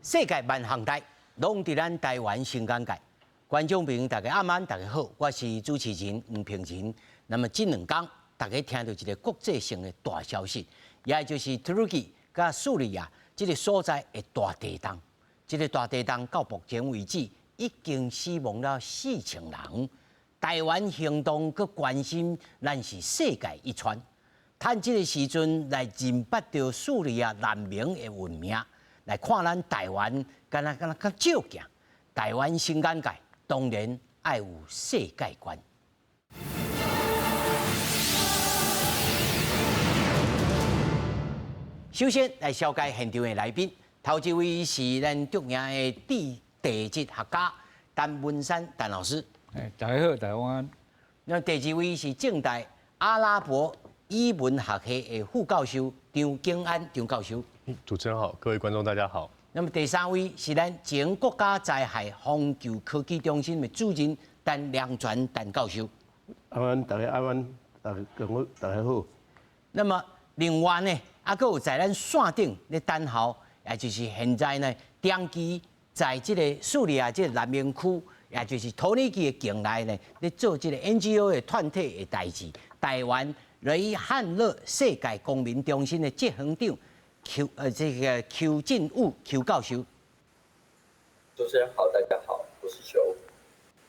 世界萬項代，攏佇咱台灣新眼界。觀眾朋友大家暗安，大家好，我是主持人黃平仁。那麼這兩天，大家聽著一個國際性的大消息，也就是土耳其佮敘利亞這个所在的大地動。這个大地動到目前為止已經死亡了4000人。台灣行動閣關心，咱是世界一串。趁這个時陣來認捌著敘利亞難民的運命，來看咱台灣，敢若敢若較照鏡。台灣新眼界，當然愛有世界觀。首先來紹介現場的來賓，頭一位是咱著名的地質學家陳文山陳老師。哎，大家好，大家晚安。那第二位是政大阿拉伯語文學系的副教授張景安張教授。主持人好，各位觀眾大家好。那麼第三位是咱前國家災害防救科技中心的主任陳良全陳教授。安安，大家安安，大家好，大家好。那麼另外呢，還閣有在咱線頂咧等候，也就是現在呢，長期在這个敘利亞這个難民區，也就是土耳其的境內呢，咧做這个 NGO 的團體的代誌，台灣雷漢樂世界公民中心的執行長這个邱進武邱教授。主持人好，大家好，我是邱。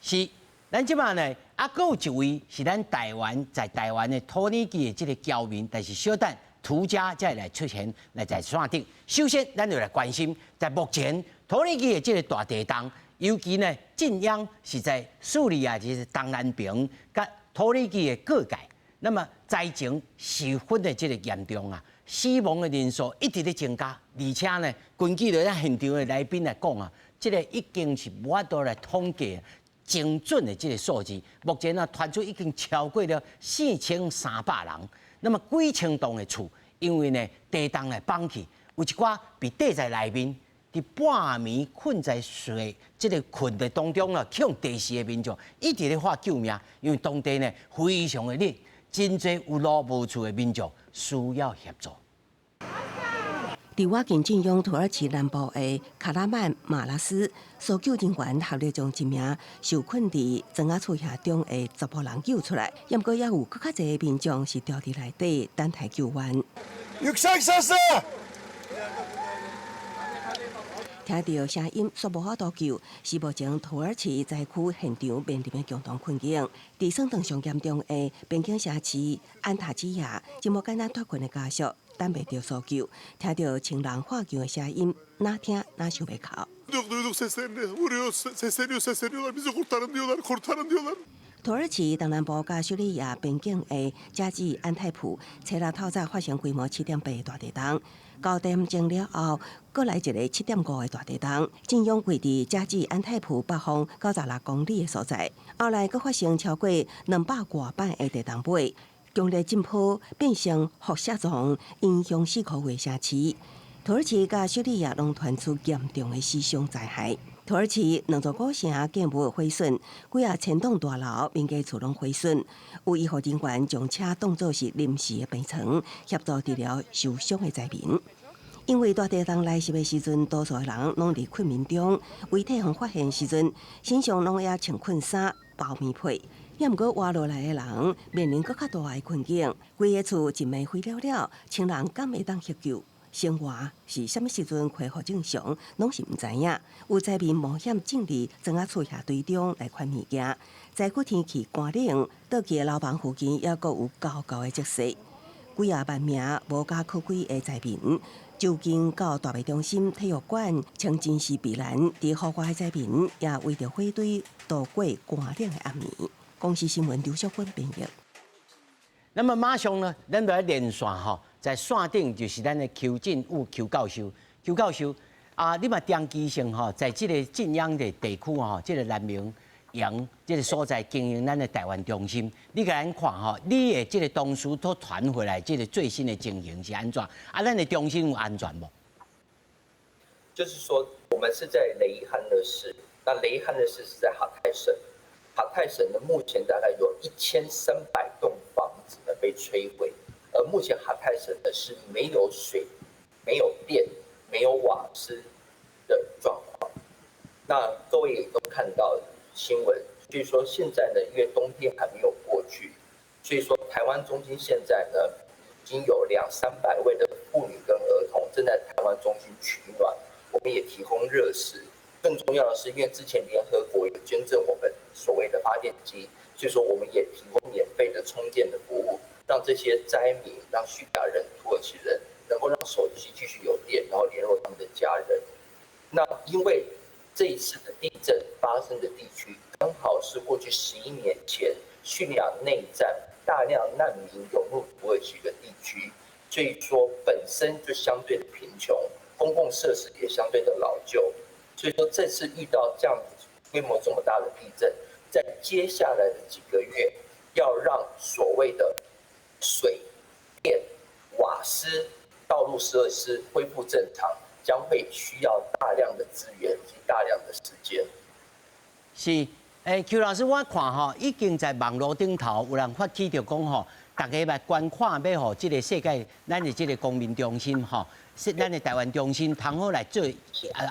是，咱這擺呢，啊，閣有一位是咱台灣在台灣的土耳其的這个僑民，但是小等塗家才會來出現來在線頂。首先，咱就來關心，在目前土耳其的這个大地動，尤其呢，震央是在敘利亞就是東南邊，佮土耳其的國界。那麼災情十分的這个嚴重啊，死亡的人數一直咧增加，而且呢，根據著咱現場的來賓來講啊，這个已經是無法度來統計精準的這个數字。目前啊，傳出已經超過了4300人，那麼幾千棟的厝，因為呢地動來崩去，有一寡被綴在內面，佇半暝睏在睡，這个睏的當中啊，去予地死的民眾一直咧喊救命，因為當地呢非常的熱。真濟有路無厝的民眾需要協助。佇倚近震央土耳其南部的卡拉曼馬拉斯，搜救人員合力將一名受困佇磚仔厝遐中的查埔人救出來，毋過猶有閣較濟民眾是牢佇內底等待救援。聽著聲音，煞無法度救，是目前土耳其災區現場面臨的共同困境。佇損斷上嚴重的邊境城市安塔基亞，這麼簡單脫困的家屬等袂著搜救，聽著親人喊救的聲音，哪聽哪想欲哭。土耳其東南部佮敘利亞邊境的加濟安泰普，初六透早發生規模7.8的大地動，9點鐘了後，閣來一个7.5的大地動，震央位佇加濟安泰普北方96公里的所在。後來閣發生超過200外擺的地動尾，強烈震波變成輻射狀，影響4個月城市。土耳其佮敘利亞攏傳出嚴重的死傷災害。土耳其兩座古城建物毀損，幾仔千棟大樓、民家厝攏毀損。有醫護人員將車當作是臨時的病床，協助治療受傷的災民。因為大地動來襲的時陣，多數的人攏佇睏眠中，遺體予發現時陣，身上攏猶穿睏衫、包棉被。猶毋過活落來的人面臨閣較大的困境，規个厝一暝毀了了，親人敢會當獲救？生活是啥物時陣恢復正常，攏是毋知影。有災民冒險進入磚仔厝遐堆中來看物件。災區天氣乾冷，倒去的樓房附近猶閣有厚厚的積雪。幾仔萬名無家可歸的災民，就近到大麥中心體育館穿臨時避難。佇戶外的災民也圍著火堆度過寒冷的暗暝。公視新聞劉淑芬編譯。那麼馬上呢，咱就來連線吼。在線頂就是咱的邱進武邱教授，邱教授啊，你嘛長期性吼，在這个震央的地區吼，這个難民營這个所在經營咱的台灣中心，你共咱看吼，你的這个當時所傳回來這个最新的情形是按怎？啊，咱的中心有安全無？就是說，我們是在雷漢勒市，那雷漢勒市是在哈泰省，哈泰省呢，目前大概有1300棟房子呢被摧毀。而目前哈泰省呢是沒有水、沒有電、沒有瓦斯的。那各位也都看到新聞，所以說現在呢，因為冬天還沒有過去，所以說台灣中心現在呢，已經有兩三百位的婦女跟兒童正在台灣中心取暖，我們也提供熱食。更重要的是，因為之前聯合國有捐贈我們所謂的發電機，所以說我們也提供免費的充電的服務，讓這些災民、讓敘利亞人、土耳其人能夠讓手機繼續有電，然後聯絡他們的家人。那因為這一次的地震發生的地區，剛好是過去11年前敘利亞內戰大量難民湧入土耳其的地區，所以說本身就相對的貧窮，公共設施也相對的老舊，所以說這次遇到這樣子規模這麼大的地震，在接下來的幾個月，要讓所謂的水電、瓦斯、道路設施恢復正常，將會需要大量的資源及大量的時間。是，邱老師，我看吼，已經在網路頂頭有人發起著講吼，大家來捐款欲予這个世界，咱的這个公民中心吼，是咱的台灣中心，通好來做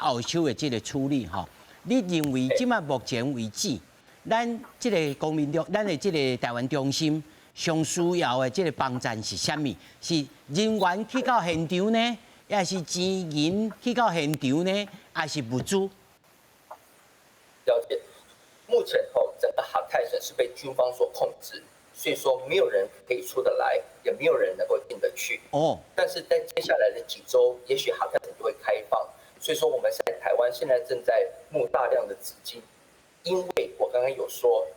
後手的這个處理吼。你認為這馬目前為止，咱這个公民中，咱的這个台灣中心上需要的這个幫贊是啥物？是人員去到現場呢，抑是錢銀去到現場呢，抑是物資？了解。目前吼，整個哈泰省是被軍方所控制，所以說沒有人可以出得來，也沒有人能夠進得去。但是在接下來的幾週，也許哈泰省就會開放。所以說我們在台灣現在正在募大量的資金，因為我剛剛有說，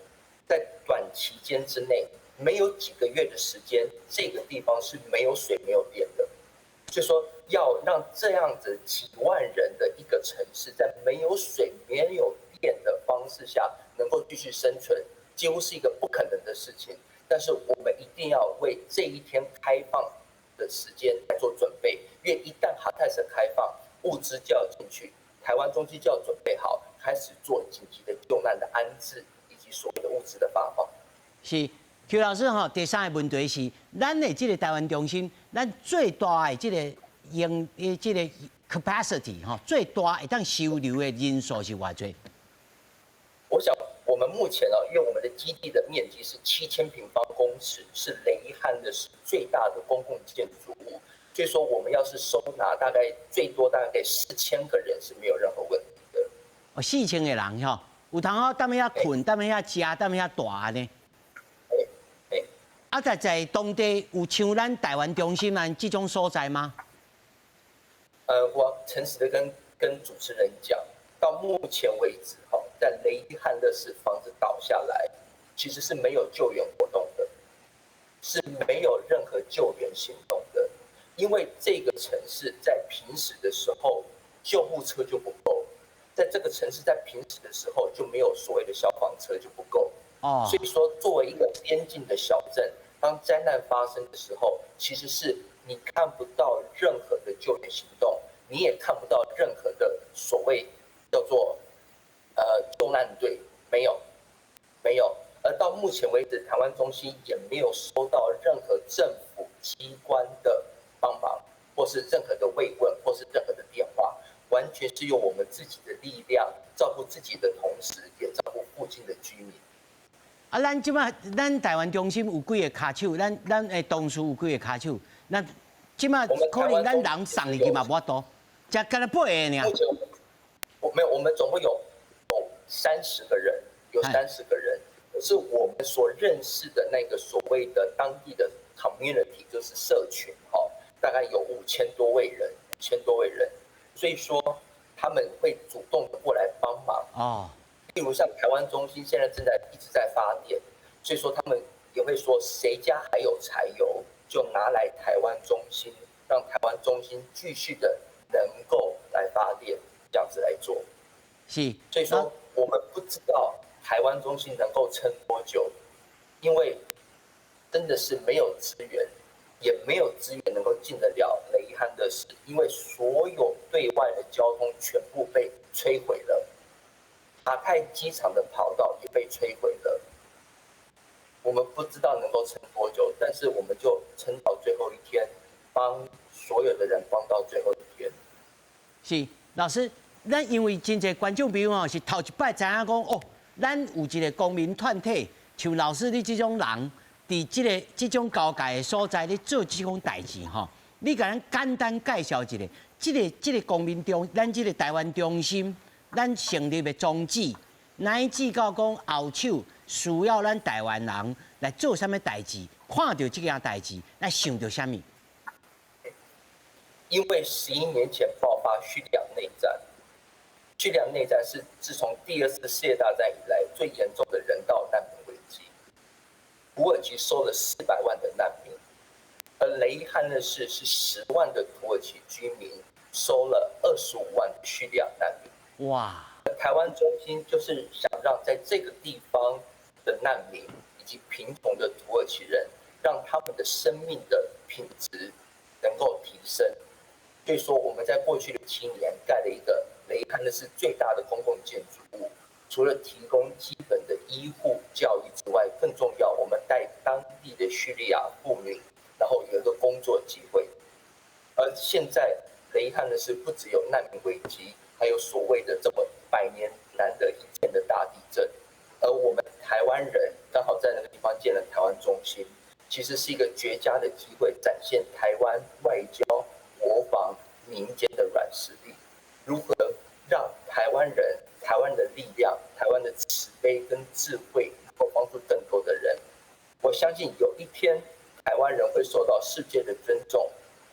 在短期間之內，沒有幾個月的時間，這個地方是沒有水、沒有電的。所以說要讓這樣子幾萬人的一個城市，在沒有水、沒有電的方式下，能夠繼續生存，幾乎是一個不可能的事情。但是我們一定要為這一天開放的時間來做準備，因為一旦哈泰省開放，物資就要進去，台灣中心就要準備好，開始做緊急的救難的安置，以及所謂的物資的發放。是，邱老師吼，第三个問題是，咱的這个台灣中心，咱最大的這个用的這个 capacity 吼，最大會當收留的人數是偌濟？我想，我們目前啊，因為我們的基地的面積是7000平方公尺，是雷漢的最大的公共建築物，所以說我們要是收納大概最多大概4000個人是沒有任何問題的。哦，4000个人吼，有通好踮遐睏，踮遐食，踮遐蹛呢。啊，在當地有像咱台灣中心啊這種所在嗎？我誠實的跟主持人講，到目前為止，哈，在雷漢勒市房子倒下來，其實是沒有救援活動的，是沒有任何救援行動的，因為這個城市在平時的時候，救護車就不夠，在這個城市在平時的時候就沒有所謂的消防車就不夠。所以說，作為一個邊境的小鎮，當災難發生的時候，其實是你看不到任何的救援行動，你也看不到任何的所謂叫做救難隊，沒有，沒有。而到目前為止，台灣中心也沒有收到任何政府機關的幫忙，或是任何的慰問，或是任何的電話，完全是用我們自己的力量照顧自己的同時，也照顧附近的居民。啊，咱這馬咱台灣中心有幾个跤手，咱的同事有幾个跤手，咱這馬可能咱人送入去嘛無法度，才干焦八个爾。目前我沒有，我們總共有三十個人，有三十個人，可是我們所認識的那個所謂的當地的 community，就是社群，哈，大概有5000多位人，5000多位人，所以說他們會主動的過來幫忙。例如像台灣中心現在正在一直在發電，所以說他們也會說誰家還有柴油，就拿來台灣中心，讓台灣中心繼續的能夠來發電，這樣子來做。所以說我們不知道台灣中心能夠撐多久，因為真的是沒有資源，也沒有資源能夠進得了雷漢的市，因為所有對外的交通全部被摧毀了。哈泰機場的跑道也被摧毀了，我們不知道能夠撐多久，但是我們就撐到最後一天，幫所有的人幫到最後一天。是，老師，咱因為真濟觀眾朋友吼是頭一擺知影講哦，咱有一個公民團體，像老師你這種人，佇這個這種交界的所在咧做這種代誌吼，你共咱簡單介紹一下，這個公民中，咱這個台灣中心，咱成立的宗旨，乃至到講後手需要咱台灣人來做啥物代誌，看著這件代誌，咱想著啥物？因為11年前爆發敘利亞內戰，敘利亞內戰是自從第二次世界大戰以來最嚴重的人道難民危機。土耳其收了400萬的難民，而雷漢勒市是10萬的土耳其居民收了25萬敘利亞難民。哇！台灣中心就是想讓在這個地方的難民以及貧窮的土耳其人，讓他們的生命的品質能夠提升。所以說，我們在過去的7年蓋了一個雷漢勒市最大的公共建築物，除了提供基本的醫護教育之外，更重要，我們帶當地的敘利亞婦女，然後有一個工作機會。而現在雷漢勒市不只有難民危機，還有所謂的這麼百年難得一見的大地震。而我們台灣人剛好在那個地方建了台灣中心，其實是一個絕佳的機會，展現台灣外交、國防、民間的軟實力，如何讓台灣人、台灣的力量、台灣的慈悲跟智慧，能夠幫助更多的人。我相信有一天，台灣人會受到世界的尊重，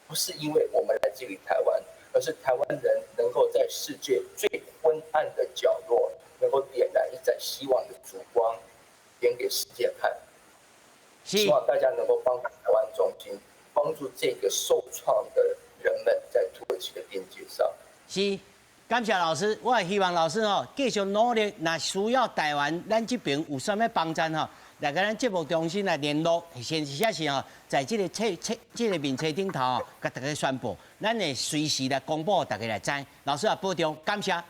不是因為我們來自於台灣，而是台灣人能夠在世界最昏暗的角落，能夠點燃一盞希望的燭光，點給世界看。希望大家能夠幫助台灣中心，幫助這個受創的人們在土耳其的邊界上。是，感謝老師，我也希望老師吼繼續努力，若需要台灣咱這邊有啥物幫贊吼，來共咱節目中心來聯絡，先是是吼，在這個冊冊這個面冊頂頭吼，共大家宣布，咱會隨時來公布，大家來知。老師也保重，感謝，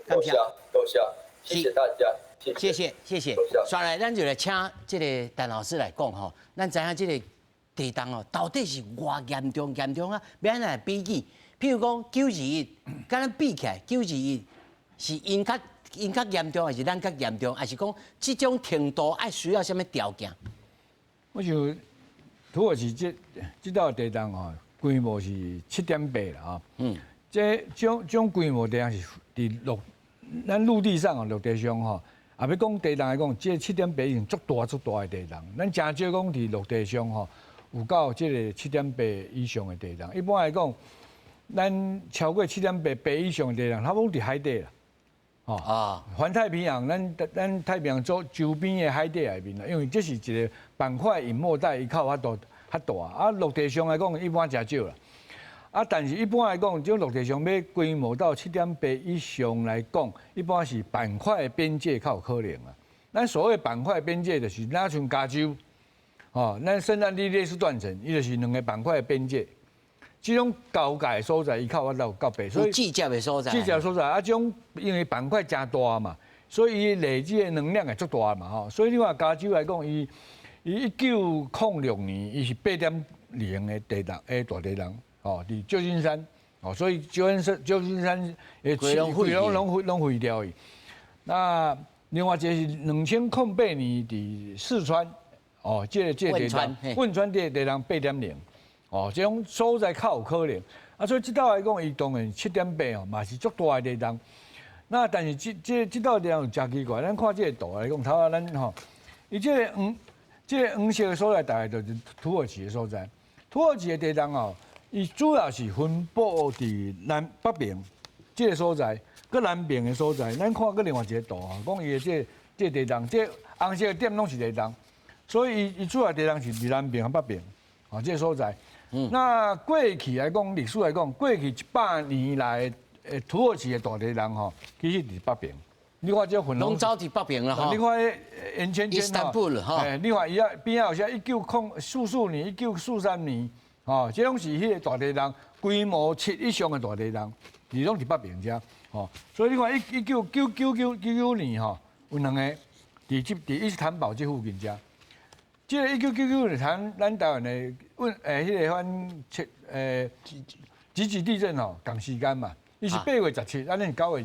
感謝，多謝，謝謝大家。謝謝謝謝。紲來，咱就來請這個陳老師來講吼，咱知影這個地動哦，到底是偌嚴重嚴重啊？欲按怎來比擬？譬如講9·21，共咱比起來，九二一是𪜶較𪜶較嚴重，還是咱較嚴重？還是講這種程度愛需要啥物條件？我想土耳其這這道地動吼，規模是7.8啦吼。這種這種規模地動是佇陸，咱陸地上哦，陸地上吼。啊，欲講地動來講，這7.8已經足大足大的地動。咱誠少講佇陸地上吼，有到這個七點八以上的地動。一般來講，咱超過七點八八以上的地動，差不多佇海底啦。吼，啊，環太平洋，咱咱太平洋周周邊的海底內面啦，因為這是一個板塊隱沒帶，伊較有法度較大。啊，陸地上來講，一般誠少啦。啊，但是一般來講，這種陸地上欲規模到七點八以上來講，一般是板塊邊界較有可能啊。咱所謂板塊邊界，就是若像加州，吼，咱聖安地列斯斷層，伊就是兩個板塊的邊界。這種交界所在，伊較有法度到八，所以直接的所在。直接所在啊，這種因為板塊誠大嘛，所以伊累積的能量會足大嘛，吼。所以你看加州來講，伊伊1906年，伊是8.0的地動，的大地動。哦，佇舊金山，哦，所以舊金山舊金山的規攏攏毀攏毀掉去。那另外一個是2008年佇四川，哦，這個這個地動，汶川這個地動8.0，哦，這種所在較有可能。啊，所以這道來講，伊當然七點八哦，嘛是足大的地動。那但是這這這道地動誠奇怪，咱看這個圖來講，頭仔咱吼，伊這個黃這個黃色的所在，大概就是土耳其的所在。土耳其的地動哦。伊主要是分布佇南北邊這個所在，閣南邊的所在。咱看閣另外一個圖啊，講伊的這個這個地動，這個紅色的點攏是地動，所以伊伊主要地動是佇南邊和北邊，啊，這個所在。那過去來講，歷史來講，過去100年來，土耳其的大地動吼，其實佇北邊。你看這粉紅，攏走佇北邊啦吼。你看圓圈圈吼，欸，你看伊啊邊仔有寫1944年、1943年。哦，這攏是彼個大地動，規模七以上的大地動，伊攏佇北邊遮。吼，所以你看一一九九九九九九年吼，有兩個佇這佇伊斯坦堡這附近遮。這個1999年，咱咱台灣的溫欸，彼個反七欸集集地震吼，仝時間嘛。伊是8月17，咱是9月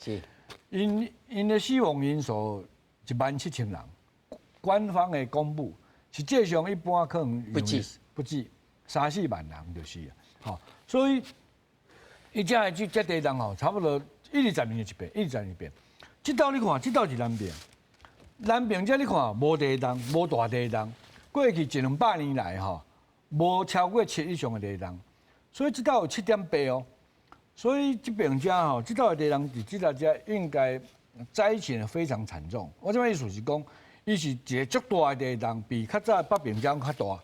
21。𪜶𪜶的死亡人數17,000人，官方的公布，實際上一般可能不止不止三四萬人就是啊，吼，所以伊這個這這地動吼，差不多一二十年一遍，一二十年一遍。這道你看，這道是南邊，南邊這你看無地動，無大地動，過去一兩百年來吼，無超過七以上的地動，所以這道有7.8哦。所以這邊遮吼，這道的地動佇這道遮應該災情非常慘重。我這擺意思是講，伊是一個足大的地動，比較早北邊遮較大。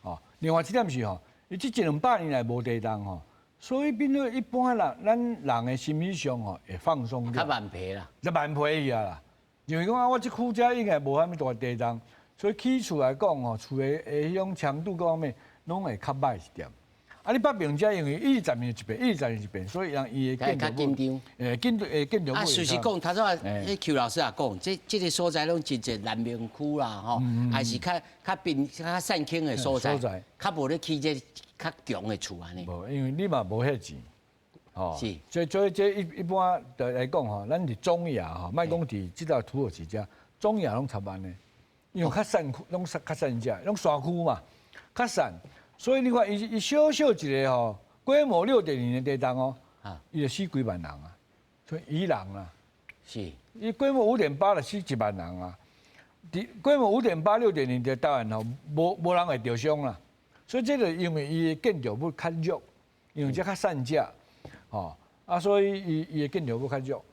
哦，另外一點是吼，伊這一兩百年來無地動吼，所以變做一般人咱人的心理上吼會放鬆較慢皮啦，就慢皮去啊啦。因為講啊，我這區遮應該無啥物大地動，所以起厝來講吼，厝的的彼種強度各方面攏會較歹一點。啊！你北邊遮因為一十年一變，一十年一變，所以人伊會較緊張，會緊會緊張。啊，事實講，頭先彼邱老師也講，這這個所在攏真濟難民區啦，吼，還是較較貧較散輕的所在，較無咧起這較強的厝按呢。無，因為你嘛無彼錢，吼。是。所以所以這一一般的來講吼，咱佇中亞吼，莫講佇這條土耳其遮，中亞攏差不多按呢，因為較散區，攏較散遮，攏山區嘛，較散。所以你看，伊伊小小一個吼，規模6.0的地動哦，伊就死幾萬人啊，像伊朗啊，伊規模5.8就死1萬人啊，佇規模5.8、6.0佇台灣吼，無無人會著傷啦。所以這個因為伊的建築物較弱，因為這較散遮，吼啊，所以伊伊的建築物較弱，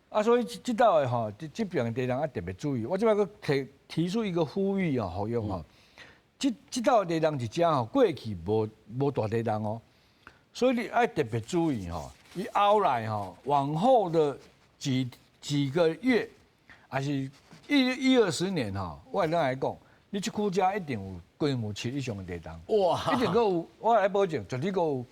啊，所以這道的吼，這這邊的地動啊特別注意。我這擺閣提提出一個呼籲哦，呼籲吼。這這道地動佇遮吼，過去無無大地動哦，所以你愛特別注意吼。伊後來吼，往後的幾幾個月，還是一一二十年吼，我會當來講，你這區遮一定有規模七以上的地動，哇，一定閣有，我來保證，絕對閣有，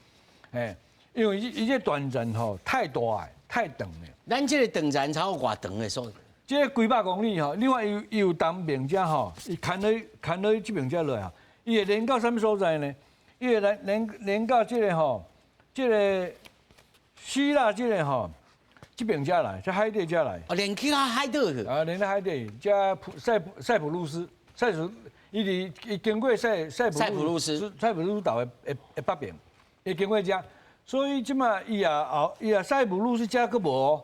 嘿，因為伊伊這斷層吼太大太長了。咱這個斷層超過偌長的所？這個幾百公里吼，另外伊伊有東邊遮吼，伊牽落牽落這邊遮落啊，伊會連到啥物所在呢？伊會連連連到這個吼，這個希臘這個吼，這邊遮來，這海底遮來。哦，連去到海底去。啊，連到海底，遮塞塞浦路斯，塞浦，伊佇伊經過塞塞浦路斯，塞浦路斯島的的的北邊，伊經過遮，所以這馬伊也後伊也塞浦路斯遮閣無。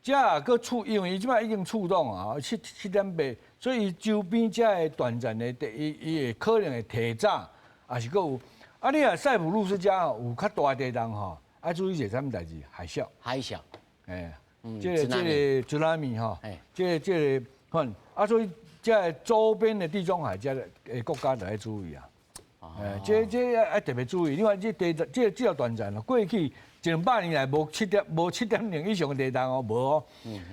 遮也閣觸，因為伊這擺已經觸動啊，七七點八，所以伊周邊遮的斷層的，伊伊會可能會提早，也是閣有。啊，你若塞浦路斯遮吼有較大地動吼，愛注意一個啥物代誌？海嘯。海嘯。欸，這個這個津納米吼，這個這個看，啊，所以這個周邊的地中海遮的國家就愛注意啊。欸，這這愛特別注意，你看這地這這條斷層咯，過去一兩百年來無七點無7.0以上的地動哦，無哦。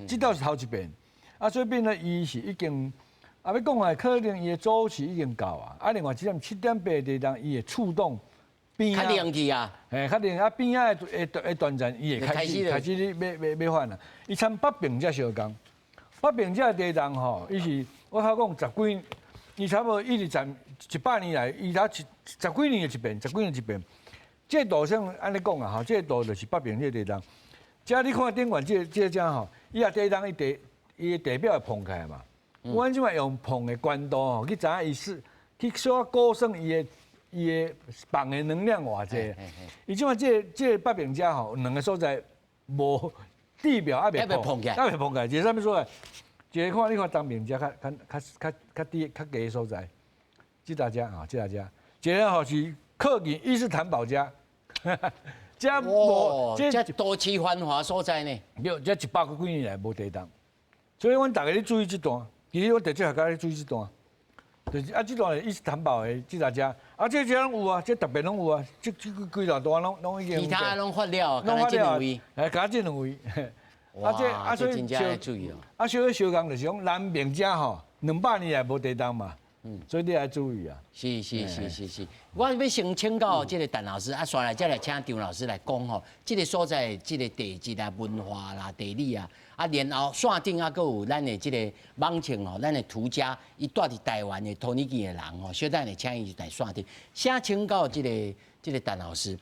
這道是頭一遍，啊，所以變做伊是已經，啊，欲講啊，可能伊的周期已經到啊。啊，另外這點7.8的地動，伊會觸動邊較靈去啊。嘿，較靈啊，邊仔的的的斷層，伊會開始開始欲欲欲發啊。伊參北邊才相仝，北邊這地動吼，伊是我頭講十幾，伊差不多一直十一百年來，伊才一十幾年就一遍，十幾年一遍。這個圖像按呢講啊，吼，這個圖就是北邊這個地動。這你看頂懸這這遮吼，伊也地動伊地伊的地表會膨起來嘛。阮這擺用膨的懸度吼，去知影伊是去小可估算伊的伊的放的能量偌濟。伊這擺這這個北邊遮吼，兩個所在無地表猶未膨起來，猶未膨起來。一個啥物所在？一個看你看東邊遮較較較較較低較低的所在，這搭遮吼，這搭遮。一個吼是靠近伊斯坦堡遮。這無這都市繁華所在呢？對，這一百幾年來無地動，所以阮逐家咧注意這段。其實我直接共你注意這段，就是啊，這段是伊斯坦堡的這搭遮，啊，這這攏有啊，這特別攏有啊，這這幾大段攏攏已經。其他攏發了，干焦這兩位。哎，干焦這兩位。啊，這啊，所以小注意哦。啊，小小講就是講南邊遮吼，兩百年來無地動嘛。嗯，所以你愛注意啊。是是是是是，我欲先請教這個陳老師，啊，紲來才來請張老師來講吼，這個所在這個地質啊、文化啦、地理啊，啊，然後線頂啊，閣有咱的這個網情吼，咱的塗家，伊住佇台灣的土耳其的人吼，小等下請伊來線頂。先請教這個這個陳老師，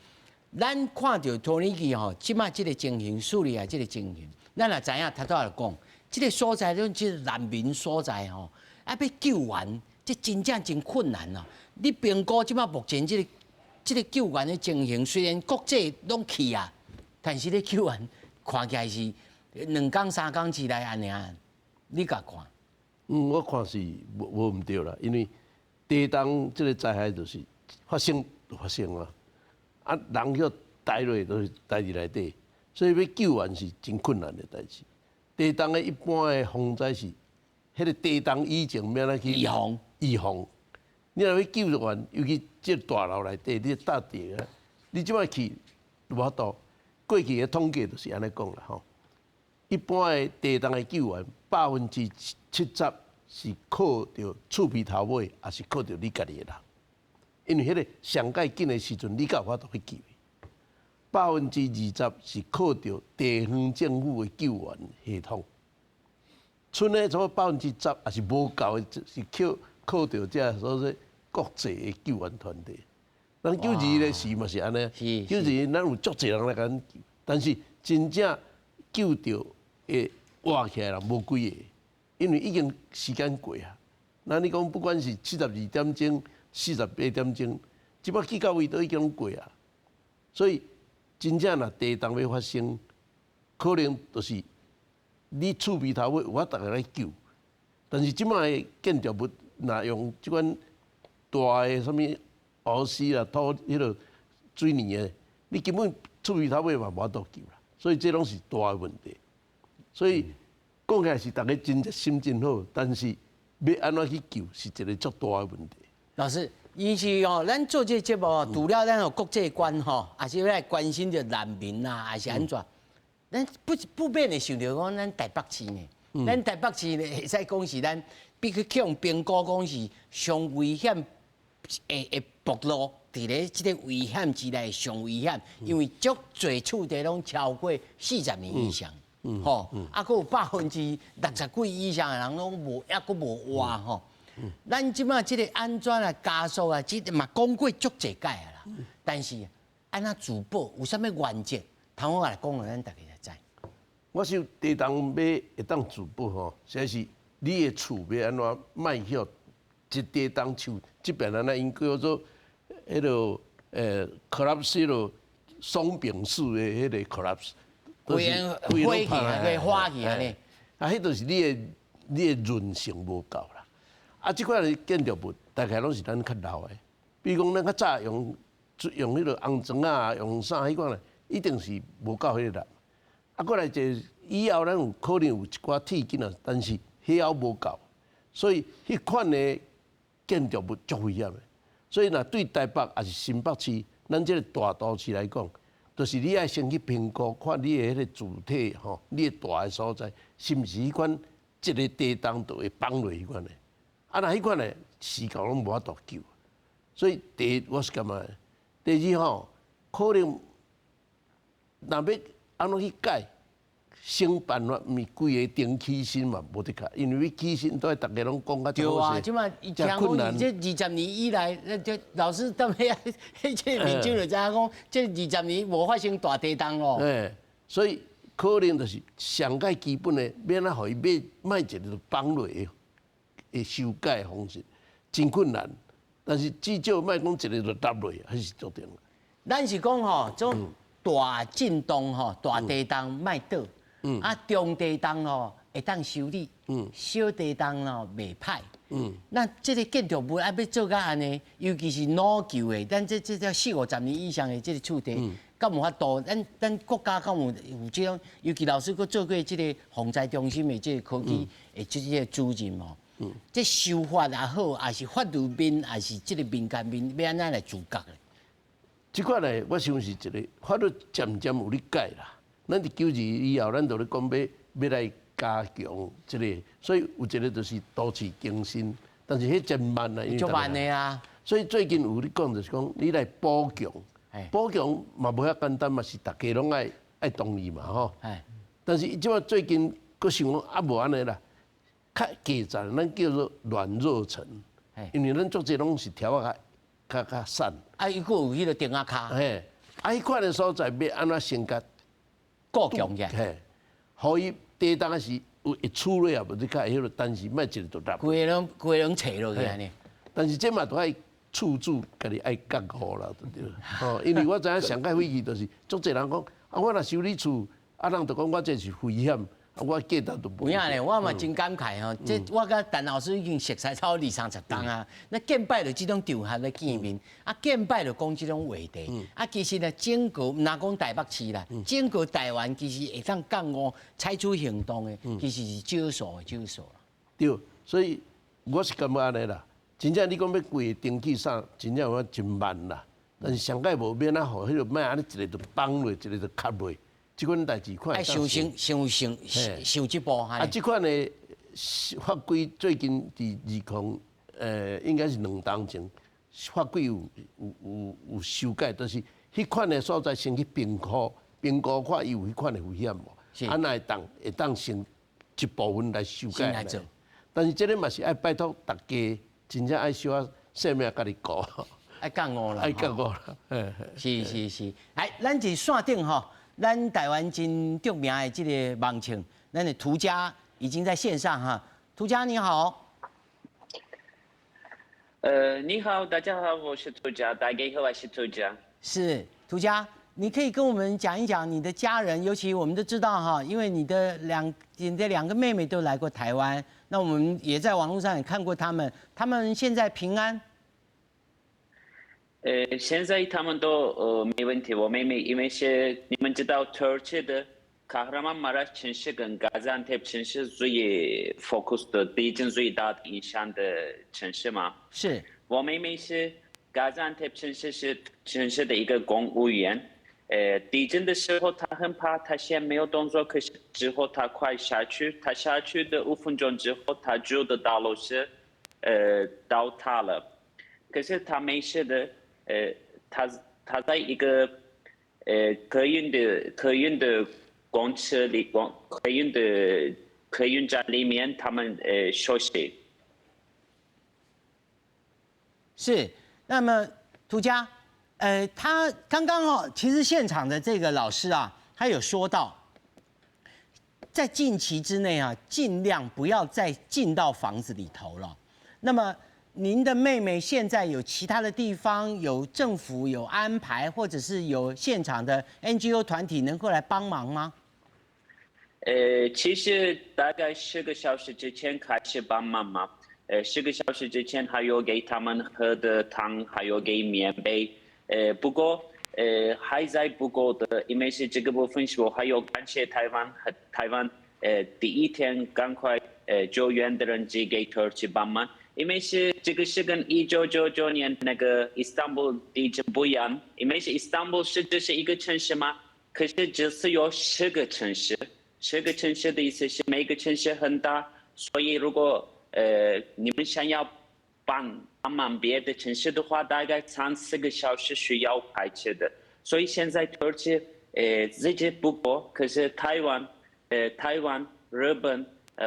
咱看著土耳其吼，這馬這个情形，敘利亞這个情形，咱也知影，頭拄仔就講，這个所在攏這難民所在吼，啊，欲救援，這真正真困難啊！你評估這馬目前這个救援的情形，雖然國際攏去啊，但是咧救援看起來是2工3工之內按呢，你共看？嗯，我看是無毋對啦，因為地動這个災害就是發生就發生啊，啊人予刣落就是刣佇內底，所以欲救援是真困難的代誌。地動的一般的防災是，彼个地動以前欲按怎去預防？預防。你若欲救援，尤其這大樓內底，你搭地啊，你這擺去無法度。過去的統計就是按呢講啦吼。一般的地動的救援，70%是靠著厝邊頭尾，抑是靠著你家己的人。因為彼个上蓋緊的時陣，你才有法度去救。20%是靠著地方政府的救援系統。賰呢，差不多10%，也是無夠的，是靠著這所謂國際的救援團隊。咱9·21的時嘛是按呢，九二咱有足濟人來共咱救，但是真正救著會活起來人無幾个，因為已經時間過啊。那你講不管是72點鐘、48點鐘，這擺去到位都已經過啊。所以真正若地動欲發生，可能就是你厝邊頭尾有法度來救，但是這擺的建築物若用這款大的啥物 RC 啦、土彼个水泥的，你根本厝邊頭尾嘛無法度救啦。所以這攏是大的問題。所以講起來是逐家真心真好，但是欲按怎去救是一个足大的問題。老師，伊是哦，咱做這個節目，除了咱有國際觀吼，也是來關心著難民啊，還是按怎？咱不免會想著講咱台北市呢，咱台北市呢會使講是咱必須去予評估講是上危險會暴露佇咧這个危險之內上危險，因為足濟厝地攏超過40年以上，吼，啊，閣有60幾%以上的人攏無，抑閣無活吼。咱這馬這个按怎來加速啊？這嘛講過足濟擺啊啦。但是按怎自保有啥物原則？頭我來講，咱逐家才知。我想地動欲會當自保吼，實在是你的厝欲按怎莫予一地動像這邊按呢，𪜶叫做彼个collapse 彼个鬆餅式的彼个 collapse，規個毀去啊，規花去按呢。啊，彼就是你的韌性無夠啦。啊，這款的建築物大概攏是咱較老的，比如講咱較早用彼个紅磚仔，用啥彼款的，一定是無夠彼个力。啊，過來一個以後咱有可能有一寡鐵筋啊，但是彼猶無夠，所以彼款的建築物足危險的。所以若對台北抑是新北市，咱這個大都市來講，就是你愛先去評估，看你的彼个主體吼，你的蹛的所在是毋是彼款一个地動就會崩落彼款的。啊，若彼款的時間攏無法度救。所以第一我是感覺，第二吼，可能若欲按怎去改，想辦法，毋是規个頂起身嘛，無得較，因為欲起身都愛逐家攏講較對啊，這馬聽講這20年以來，這老師踮遐，這個民眾就知影講，這二十年無發生大地動咯。欸，所以可能就是上蓋基本的，欲按怎予伊欲莫一个就崩落的，的修改方式真困難。但是至少莫講一个就塌落，彼是足重要。咱是講吼，這種大震動吼，大地動莫倒，啊中地動吼會當修理，小地動吼袂歹。那這个建築物啊，欲做甲按呢，尤其是老舊的，咱這這四五十年以上的這个厝地，敢有法度？咱國家敢有這種？尤其老師閣做過這个防災中心的這个科技的這個主任吼，這修法也好，抑是法律面，抑是這个民間面，欲按怎來自覺咧？這款呢，我想是一个法律漸漸有咧改啦。咱佇9·21以後，咱就咧講欲來加強這个，所以有一个就是都市更新，但是彼真慢啊，足慢的啊。所以最近有咧講，就是講你來補強，補強嘛無遐簡單嘛，是逐家攏愛同意嘛吼。但是這擺最近閣想講啊，無按呢啦，較低層，咱叫做軟弱層，因為咱做這攏是條仔較較散。啊，伊閣有彼个釘仔跤。嘿，啊，彼款的所在欲按怎先共固強起來，嘿，予伊地動時有會處理啊，無你較會彼個，但是莫一个就落。規个攏斜落去按呢。但是這嘛都愛厝主家己愛覺悟啦，對對？吼，因為我知影上蓋危機就是足濟人講，啊，我若修理厝，啊，人就講我這是危險，啊，我價值就無。有影咧，我嘛真感慨吼，這我佮陳老師已經熟似超二三十冬啊。那見擺就這種場合咧見面，啊見擺就講這種話題，啊其實呢，整個毋但講台北市啦，整個台灣其實會當降五採取行動的，其實是少數的少數啦。對，所以我是感覺按呢啦。真正你講欲規个登記啥，真正有真慢啦。但是上蓋無免啊，予彼個莫按呢一个就崩落，一个就磕落，這款代誌看。愛想先想想想這步。啊，這款的法規最近佇二空，應該是2冬前，法規有修改，就是彼款的所在先去評估，評估看伊有彼款的危險無？啊，若會當先一部分來修改。但是這个嘛是愛拜託大家。真正愛小可性命家己顧，愛降五啦，愛降五啦，是是是，來，咱佇線頂吼，咱台灣真著名的這个網紅，咱的塗家已經在線上哈，塗家你好。你好，大家好，我是塗家，大家好，我是塗家。是塗家，你可以跟我們講一講你的家人，尤其我們都知道哈，因為你的兩個妹妹都來過台灣。那我們也在網絡上也看過他們，他們現在平安。現在他們都沒問題。我妹妹因為是你們知道土耳其的卡赫拉曼馬拉城市跟加濟安特城市最 focus 的地震最大的影響的城市嗎？是。我妹妹是加濟安特城市是城市的一個公務員。地震的時候他很怕，他先沒有動作，可是之後他快下去，他下去的5分鐘之後，他住的大樓是，倒塌了，可是他沒事的，他在一個，客運的公車裡，公客運的客運站裡面，他們休息。是，那麼塗家。他剛剛哦，其實現場的這個老師啊，他有說到，在近期之內啊，盡量不要再進到房子裡頭了。那麼，您的妹妹現在有其他的地方有政府有安排，或者是有現場的 NGO 團體能夠來幫忙嗎？其實大概10個小時之前開始幫忙嘛。10個小時之前還有給他們喝的湯，還有給棉被。不過還在不夠的，因為是這個部分是我還有感謝台灣和台灣第一天趕快救援的人寄給土耳其幫忙，因為是這個是跟1999年那個伊斯坦布爾地震不一樣，因為是伊斯坦布爾是只是一個城市嘛，可是這次有十個城市，十個城市的意思是每個城市很大，所以如果你們想要幫忙別的城市的話，大概3、4個小時需要開車的。所以現在土耳其自己不夠，可是台灣、日本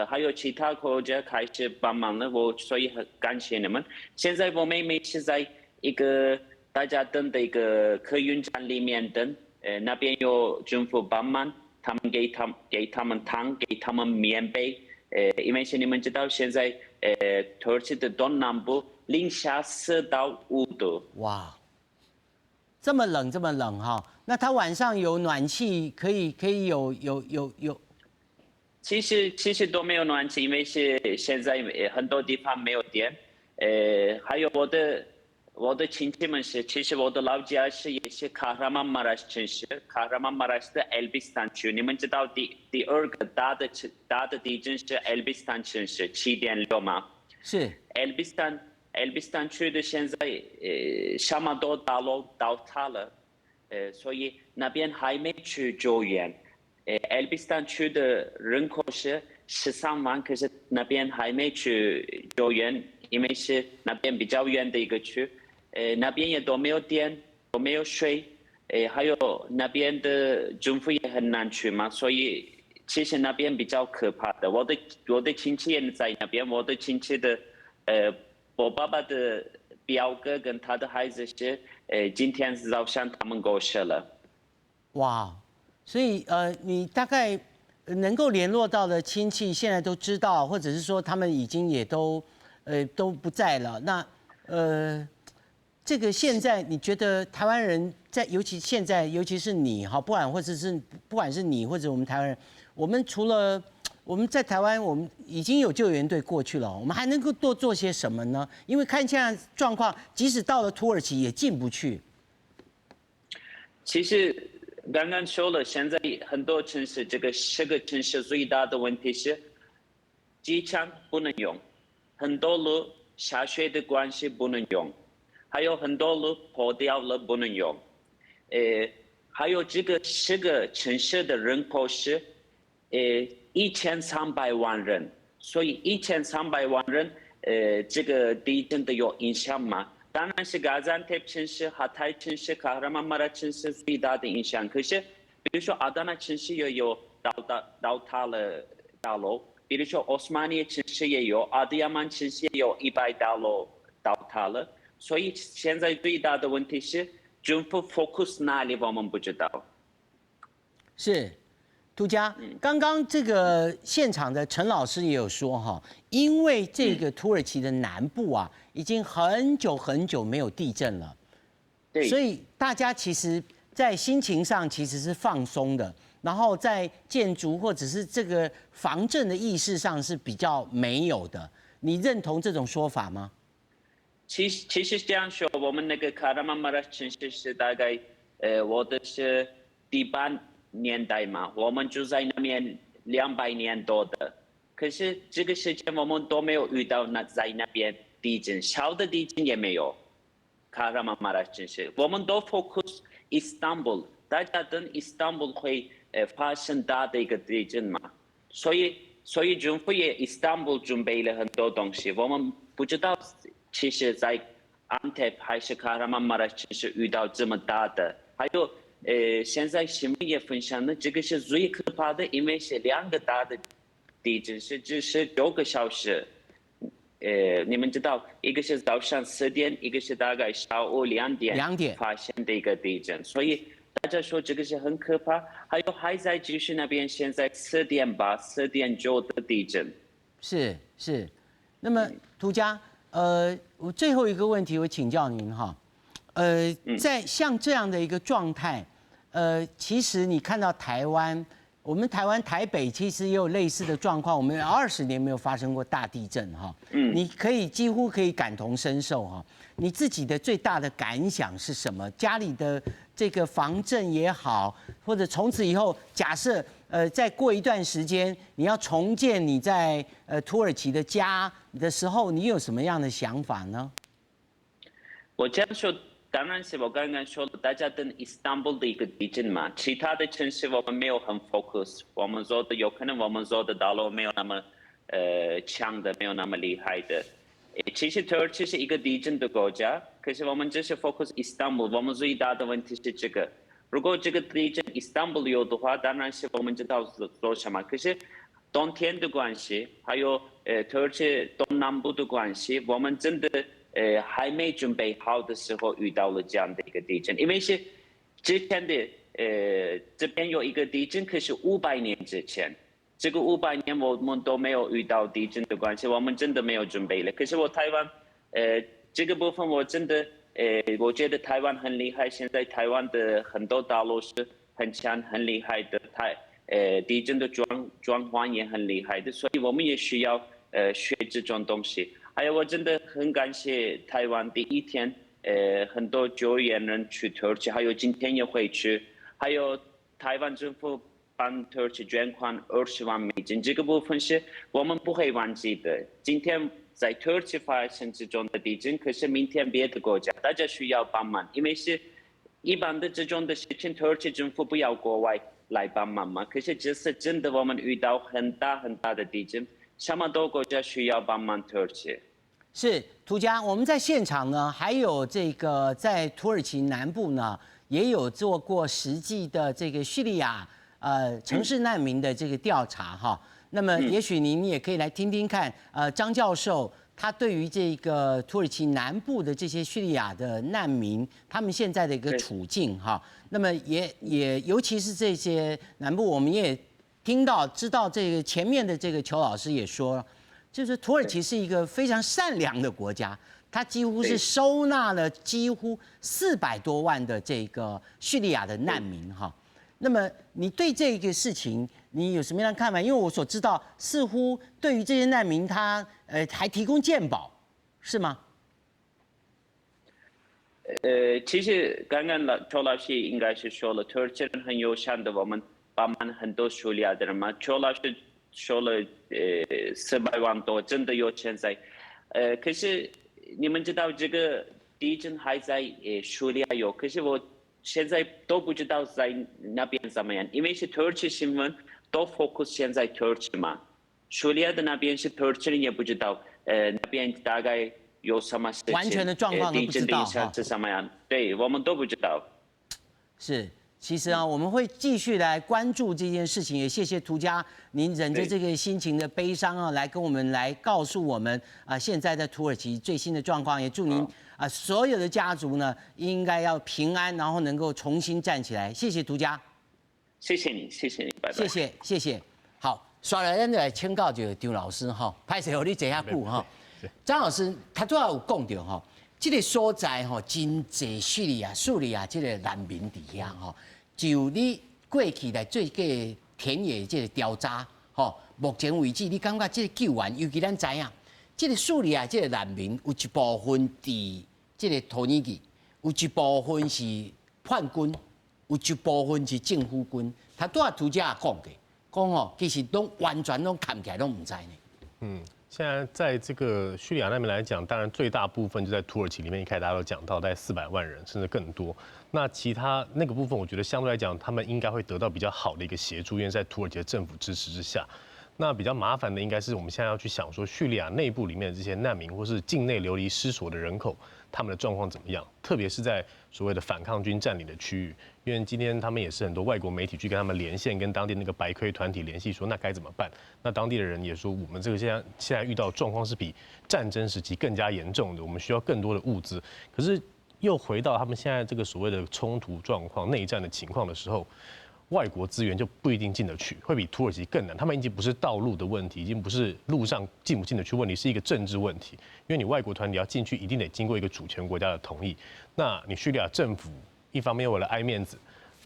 還有其他國家開始幫忙了，我所以很感謝你們。現在我妹妹是在一個大家等的一個客運站裡面等，那邊有政府幫忙，他們給他們湯，給他們棉被，因為是你們知道現在土耳其的東南部零下4到5度。哇，這麼冷，這麼冷哈！那他晚上有暖氣，可以有。其實都沒有暖氣，因為是現在很多地方沒有電。還有我的親戚們是，其實我的老家是也是卡拉曼馬拉城市，卡拉曼馬拉的 Elbistan 區。你們知道第二個大的地震是 Elbistan 城市7.6嗎？是。 Elbistan 區的現在什麼都大樓倒塌了，所以那邊還沒去救援。Elbistan 區的人口是13萬，可是那邊還沒去救援，因為是那邊比較遠的一個區，那邊也都沒有電，都沒有水，還有那邊的政府也很難去嘛，所以其實那邊比較可怕的。我的親戚也在那邊，我的親戚的，我爸爸的表哥跟他的孩子是，今天早上他們過世了。哇，所以你大概能夠聯絡到的親戚，現在都知道，或者是說他們已經也都不在了。那這個現在你覺得台灣人在，尤其現在，尤其是你哈，不管或者是不管是你或者我們台灣人，我們除了我們在台灣，我們已經有救援隊過去了，我們還能夠多做些什麼呢？因為看現在狀況，即使到了土耳其也進不去。其實剛剛說了，現在很多城市，這個10個城市最大的問題是機場不能用，很多路下雪的關係不能用，還有很多路破掉了不能用，還有這個十個城市的人口是1300萬人，所以1300萬人，這個地震的有影響嗎？當然是 Gaziantep 城市、哈泰城市、卡拉曼馬拉城市最大的影響。可是，比如說阿達納城市也有倒塌了大樓，比如說奧斯曼尼城市也有，阿德亞曼城市也有100大樓倒塌了。所以現在最大的問題是政府 focus 哪裡，我們不知道。是。涂家，剛剛這個現場的陳老師也有說哈，因為這個土耳其的南部啊，已經很久很久沒有地震了，所以大家其實，在心情上其實是放鬆的，然後在建築或者是這個防震的意識上是比較沒有的。你認同這種說法嗎？其實這樣說，我們那個卡拉曼馬拉城市是大概，我的是第八年代嘛，我們住在那邊200年多的，可是這個時間我們都沒有遇到那在那邊地震，小的地震也沒有。卡拉曼馬拉城市，我們都 focus Istanbul，大家等 Istanbul 會發生大的一個地震嘛，所以政府也 Istanbul 準備了很多東西，我們不知道其實在安特還是卡拉曼馬拉城市遇到這麼大的，還有。現在新聞也分享了，這個是最可怕的，因為是兩個大的地震，是只是9個小時。你們知道，一個是早上4點，一個是大概下午兩點2點發生的一個地震，所以大家說這個是很可怕。還有還在繼續那邊，現在4.8、4.9的地震。是是，那麼涂家，我最後一個問題，我請教您哈。在像這樣的一個狀態，其實你看到台灣，我們台灣台北其實也有類似的狀況，我們20年沒有發生過大地震哈，你可以幾乎可以感同身受哈。你自己的最大的感想是什麼？家裡的這個防震也好，或者從此以後，假設再過一段時間，你要重建你在土耳其的家的時候，你有什麼樣的想法呢？我這樣說。當然是我剛剛說了，大家等伊斯坦布爾的一個地震嘛，其他的城市我們沒有很 focus，我們做的有可能我們做的道路沒有那麼強的，沒有那麼厲害的。其實土耳其是一個地震的國家，可是我們只是 focus 伊斯坦布爾，我們最大的問題是這個。如果這個地震伊斯坦布爾有的話，當然是我們知道做什麼。可是冬天的關係，還有土耳其東南部的關係，我們真的還沒準備好的時候遇到了這樣的一個地震，因為是之前的這邊有一個地震，可是500年之前，這個五百年我們都沒有遇到地震的關係，我們真的沒有準備了。可是我台灣這個部分我真的我覺得台灣很厲害，現在台灣的很多大樓是很強很厲害的，地震的裝潢也很厲害的，所以我們也需要學這種東西。還有，我真的很感謝台灣第一天，很多救援人去土耳其，還有今天也會去，還有台灣政府幫土耳其捐款20萬美金，這個部分是我們不會忘記的。今天在土耳其發生這種的地震，可是明天別的國家大家需要幫忙，因為是一般的這種的事情，土耳其政府不要國外來幫忙嘛。可是這次真的我們遇到很大很大的地震，這麼多國家需要幫忙土耳其。是涂家，我們在現場呢，還有這個在土耳其南部呢，也有做過實際的這個敘利亞城市難民的這個調查哈。那麼也許您也可以來聽聽看，張教授。他對於這個土耳其南部的這些敘利亞的難民，他們現在的一個處境哈，那麼也尤其是這些南部，我們也聽到知道這個前面的這個邱老師也說了，就是土耳其是一個非常善良的國家，他幾乎是收納了幾乎400多萬的這個敘利亞的難民哈。那麼你對這個事情你有什麼樣的看法？因為我所知道，似乎對於這些難民，他還提供健保，是嗎？其實剛剛老邱老師應該是說了，土耳其人很友善的，我們幫忙很多敘利亞的人嘛。邱老師說了，400萬多，真的有現在，可是你們知道這個地震還在敘利亞有，可是我現在都不知道在那邊怎麼樣，因為是土耳其新聞都 focus 現在土耳其嘛，敘利亞的那邊是土耳其人也不知道，那邊大概有什麼事情，完全的狀況都不知道哈，是什麼樣？對，我們都不知道。是，其實啊，我們會繼續來關注這件事情，也謝謝涂家您忍着這個心情的悲傷啊，來跟我們來告訴我們啊，現在在土耳其最新的狀況，也祝您啊所有的家族呢應該要平安，然後能夠重新站起來。謝謝涂家，謝謝你，謝謝你，拜拜。謝謝，謝謝。好，煞來咱就來請教這個張老師哈，歹勢予你坐遐久哈。張老師，他拄仔有講著吼，這個所在吼真濟敘利亞、敘利亞這個難民佇遐吼，就你過去來做過田野這個調查吼，目前為止你感覺這個救援，尤其咱知影，這個敘利亞這個難民有一部分佇這個土耳其，有一部分是叛軍，有一部分是政府軍。他拄仔拄才也講過，講吼其實攏完全攏看起來攏毋知呢。現在在這個敘利亞那邊來講，當然最大部分就在土耳其裡面。一開始大家都講到，大概400萬人甚至更多。那其他那個部分，我覺得相對來講，他們應該會得到比較好的一個協助，因為在土耳其的政府支持之下。那比較麻煩的應該是我們現在要去想說，敘利亞內部裡面的這些難民或是境內流離失所的人口，他們的狀況怎麼樣？特別是在所謂的反抗軍佔領的區域，因為今天他們也是很多外國媒體去跟他們連線，跟當地那個白盔團體聯繫，說那該怎麼辦？那當地的人也說，我們這個現在遇到狀況是比戰爭時期更加嚴重的，我們需要更多的物資。可是又回到他們現在這個所謂的衝突狀況、內戰的情況的時候，外國資源就不一定進得去，會比土耳其更難。他們已經不是道路的問題，已經不是路上進不進得去問題，是一個政治問題。因為你外國團體要進去，一定得經過一個主權國家的同意。那你敘利亞政府一方面為了愛面子，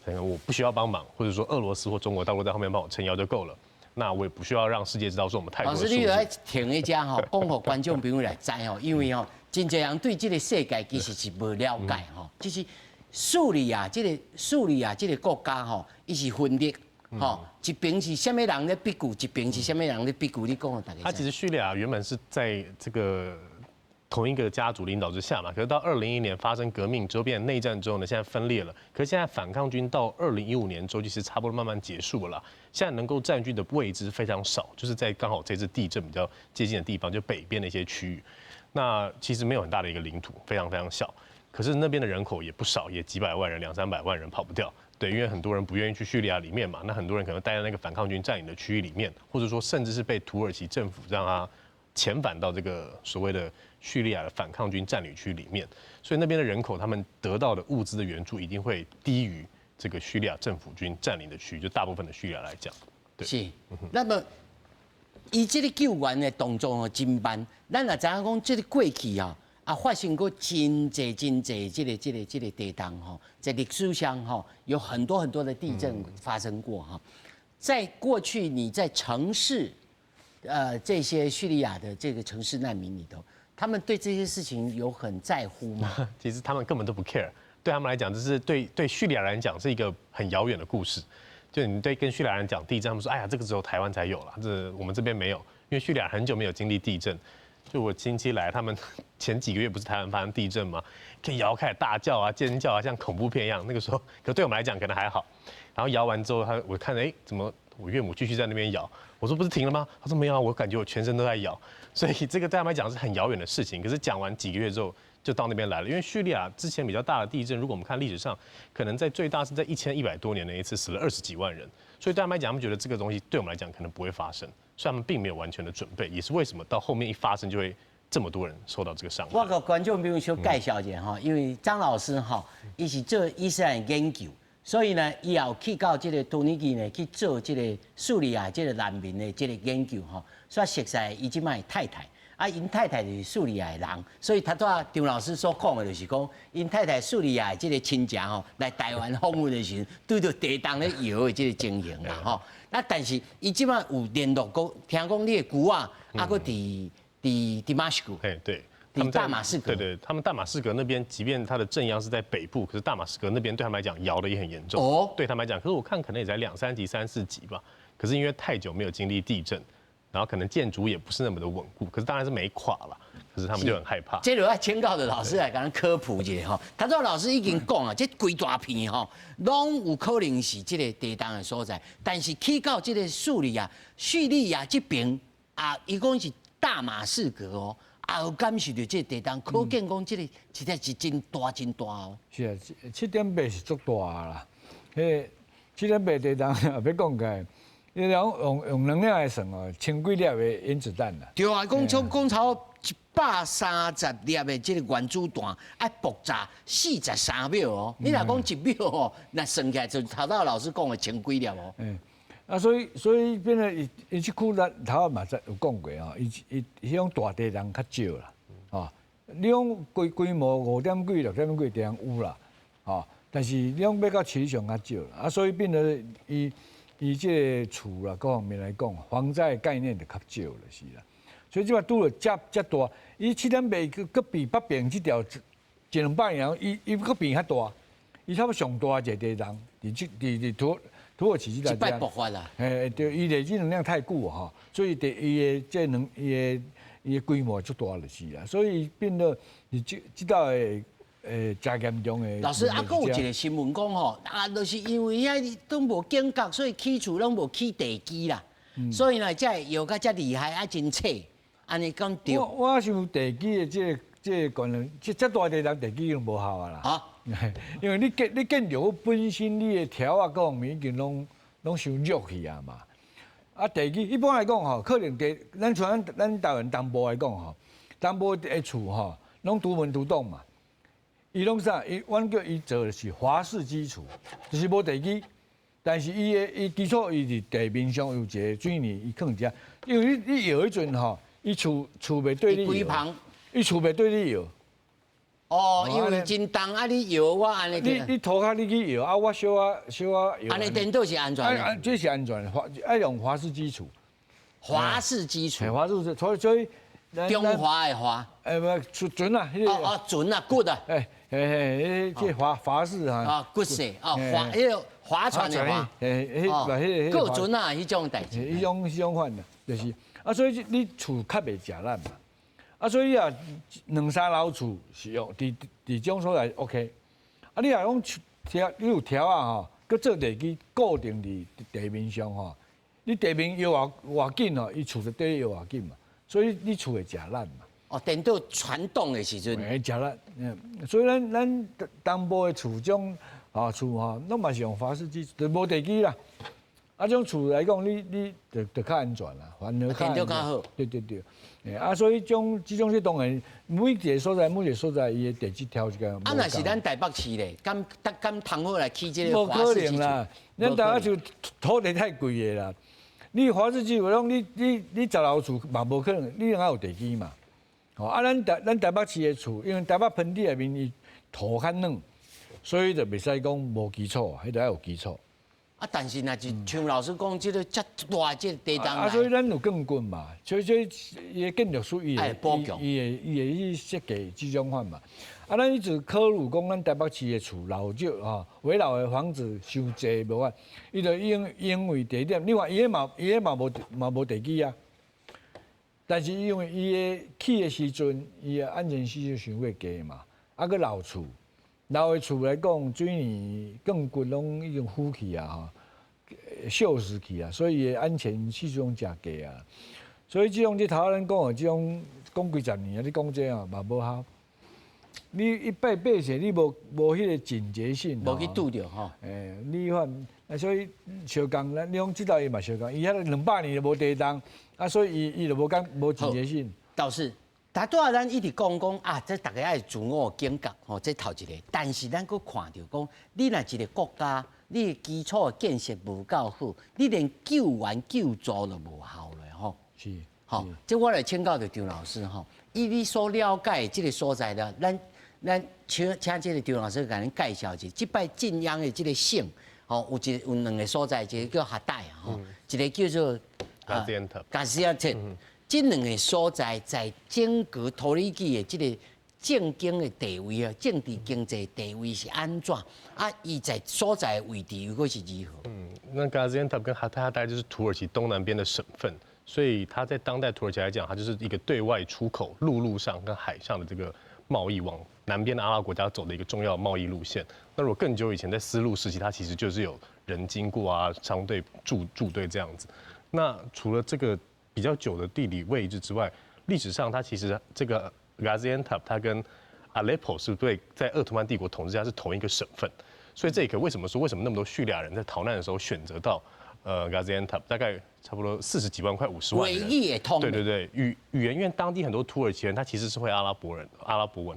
我不需要幫忙，或者說俄羅斯或中國大陸在後面幫我撐腰就夠了。那我也不需要讓世界知道說我們太多。老師，你來停一下吼，講予觀眾朋友來知吼，因為吼，真濟人對這個世界其實是無了解吼，就是敘利亞這個敘利亞這個國家吼，伊是分裂，吼，一邊是啥物人咧逼顧，一邊是啥物人咧逼顧，你講予大家。他其實敘利亞原本是在這個同一個家族領導之下嘛，可是到2011年發生革命之後變成內戰之後呢，現在分裂了。可是現在反抗軍到2015年之後，其實差不多慢慢結束了。現在能夠佔據的位置非常少，就是在剛好這次地震比較接近的地方，就北邊的一些區域。那其實沒有很大的一個領土，非常非常小。可是那邊的人口也不少，也幾百萬人，兩三百萬人跑不掉。對，因為很多人不願意去敘利亞裡面嘛，那很多人可能待在那個反抗軍佔領的區域裡面，或者說甚至是被土耳其政府讓他遣返到這個所謂的敘利亞的反抗軍佔領區裡面，所以那邊的人口他們得到的物資的援助一定會低於這個敘利亞政府軍佔領的區域，就大部分的敘利亞來講。對。是，那麼伊這個救援的動作哦真慢，咱也知影講這個過去啊。啊，發生過真濟真濟這個地動吼，在歷史上吼有很多很多的地震發生過哈。在過去，你在城市，這些敘利亞的這個城市難民裡頭，他們對這些事情有很在乎嗎？其實他們根本都不 care，對他們來講，這是對敘利亞人講是一個很遙遠的故事。就你對跟敘利亞人講地震，他們說：哎呀，這個只有台灣才有了，這我們這邊沒有，因為敘利亞很久沒有經歷地震。就我親戚來，他們前幾個月不是台灣發生地震嗎？可以搖開始大叫啊、尖叫啊，像恐怖片一樣。那個時候，可對我們來講可能還好。然後搖完之後，我看，哎，怎麼我岳母繼續在那邊搖？我說不是停了嗎？他說沒有啊，我感覺我全身都在搖。所以這個對他們來講是很遙遠的事情。可是講完幾個月之後，就到那邊來了。因為敘利亞之前比較大的地震，如果我們看歷史上，可能在最大是在1100多年那一次，死了20幾萬人。所以對他們來講，他們覺得這個東西對我們來講可能不會發生，所以他們並沒有完全的準備，也是為什麼到後面一發生就會這麼多人受到這個傷害。我共觀眾朋友小介紹一下吼，因為張老師吼，伊是做伊斯蘭研究，所以呢，伊也有去到這個土耳其呢去做這個敘利亞這個難民的這個研究吼，所以熟似伊這擺太太。啊，𪜶太太就是敘利亞的人，所以頭拄仔張老師所講的就是講，𪜶太太敘利亞的這個親戚吼來台灣訪問的時陣，拄著地動咧搖的這個情形啦吼。啊，但是伊這擺有聯絡過，聽講你的姑仔啊，閣佇大馬士革。嘿，對，佇大馬士革。對對，他們大馬士革那邊，即便它的震央是在北部，可是大馬士革那邊對他們來講搖的也很嚴重。哦，對他們來講，可是我看可能也才兩三級、三四級吧。可是因為太久沒有經歷地震。然後可能建築也不是那麼的穩固，可是當然是沒垮了，可是他們就很害怕。這就愛請教著老師來共咱科普一下吼。頭拄老師已經講啊，這規大片吼，攏有可能是這個地動的所在，但是去到這個敘利亞，敘利亞這邊啊，伊講是大馬士革哦，也有感受著這個地動，可見講這個實在是真大真大哦。是啊，7.8是足大啦，彼7.8地動欲講起來。你講用能量來算哦，千幾粒的原子彈啦。對啊，講講超130粒的這個原子彈，愛爆炸43秒哦。你若講一秒哦，若算起來就頭拄老師講的千幾粒哦。嗯，啊，所以變成伊伊這區咱頭仔嘛有講過吼，伊伊彼種大地動較少啦，吼。你講規模5點幾、6點幾地動有啦，吼，但是你講欲到市場較少啦，啊，所以變成伊。伊這個厝啦，各方面來講，防災的概念就較少了，是啦。所以這擺拄著遮遮大，伊7.8閣閣比北邊這條一兩百年，伊伊閣變較大，伊差不多上大一個地動，佇這佇佇土耳其這條。一擺爆發啦。嘿，對，伊累積能量太久吼，所以伊的這能伊的伊的規模足大就是啦，所以變做是這這道的。欸，誠嚴重的。老師，啊，閣有一個新聞講吼，啊，就是因為遐都無警覺，所以起厝攏無起地基啦，所以呢，才會搖甲遮厲害，啊，真脆，按呢講著。我想地基的這個這個觀念，這遮大地動地基攏無效啊啦。啊，因為你建築本身你的條仔各方面已經攏攏傷弱去啊嘛。啊，地基一般來講吼，可能地，咱像咱台灣東部來講吼，東部的厝吼，攏獨門獨棟嘛。伊攏啥？伊阮叫伊做的是華式基礎，就是無地基，但是伊的伊基礎伊佇地面上有一個水泥，伊囥佇遮。因為你你搖彼陣吼，伊厝厝袂對你搖，伊厝袂對你搖。哦，因為真重啊！你搖我按呢。你你塗跤你去搖啊，我小可小可搖。按呢顛倒是安全的。這是安全的，愛用華式基礎。華式基礎。華式，所以所以。中華的華。欸，無船啊，彼個。哦哦，船啊，骨啊。欸，嘿嘿，彼這華華式啊。啊，骨式哦，划彼個划船的划。嘿，彼個船啊，彼種代誌。彼種彼種款的，就是啊，所以你厝較袂食力嘛。啊，所以啊，兩三樓厝是用佇佇這種所在 OK。啊，你若講條，你有條仔吼，閣做地基固定佇地面上吼，你地面搖偌偌緊吼，伊厝就綴搖偌緊嘛。所以你厝會食力嘛。哦，顛倒傳動的時陣。會食力，嗯，所以咱咱東部的厝種啊厝吼，攏嘛是用華式基，就無地基啦。啊，這種厝來講，你你就就較安全啦，反而較安較好。對對對，啊，所以種這種是當然，每一個所在每一個所在，伊的地質條件。啊，若是咱台北市咧，敢敢通好來起這個無可能啦，咱台北市土地太貴的啦。你華式基礎攏你你你十樓厝嘛無可能，你愛有地基嘛。吼啊，咱台北市的厝，因為台北盆地內面伊土較軟，所以就袂使講無基礎，彼著愛有基礎。啊，但是若是像老師講，這個遮大這個地動啊，所以咱有鋼骨嘛，所以所以伊的建築師伊會伊會伊會去設計這種款嘛。啊，咱一直考慮講，咱台北市的厝老舊吼，危老的房子傷濟無法，伊就因因為地點，你看伊彼嘛伊彼嘛無嘛無地基啊。但是因為伊的起的時陣，伊的安全係數傷過低嘛，啊，閣老厝，老的厝來講，水泥鋼骨攏已經腐去啊，吼，鏽蝕去啊，所以伊的安全係數攏誠低啊。所以這種你頭仔咱講的這種講幾十年啊，你講這啊嘛無效。你一擺爬勢，你無無彼個警覺性，無去拄著吼。欸，你看，啊，所以相仝，咱你講這道伊嘛相仝，伊遐兩百年都無地動，啊，所以伊伊就無講無警覺性。倒是，但拄仔咱一直講講啊，這逐家愛自我警覺吼，這頭一個。但是咱閣看著講，你若一個國家，你的基礎的建設無夠好，你連救援救助都無效咧吼。吼，這我來請教著張老師吼，以你所了解的這個所在咧，咱請請這個張老師共咱介紹一下，這擺震央的這個省，吼，有一有兩個所在，一個叫哈代吼，一個叫做加濟安塔。加濟安塔。這兩個所在在整個土耳其的這個政經的地位啊，政治經濟地位是按怎？啊，伊在所在的位置又閣是如何？嗯，那加濟安塔跟哈泰哈代就是土耳其東南邊的省份，所以它在當代土耳其來講，它就是一個對外出口陸路上跟海上的這個貿易往南邊的阿拉伯國家走的一個重要貿易路線。那如果更久以前在絲路時期，它其實就是有人經過啊，商隊駐隊這樣子。那除了這個比較久的地理位置之外，歷史上它其實這個 Gaziantep 它跟 Aleppo 是對在鄂圖曼帝國統治下是同一個省份，所以這個為什麼說為什麼那麼多敘利亞人在逃難的時候選擇到Gaziantep，大概差不多40幾萬快50萬人。唯一也通。對對對，語言因為當地很多土耳其人，他其實是會阿拉伯文，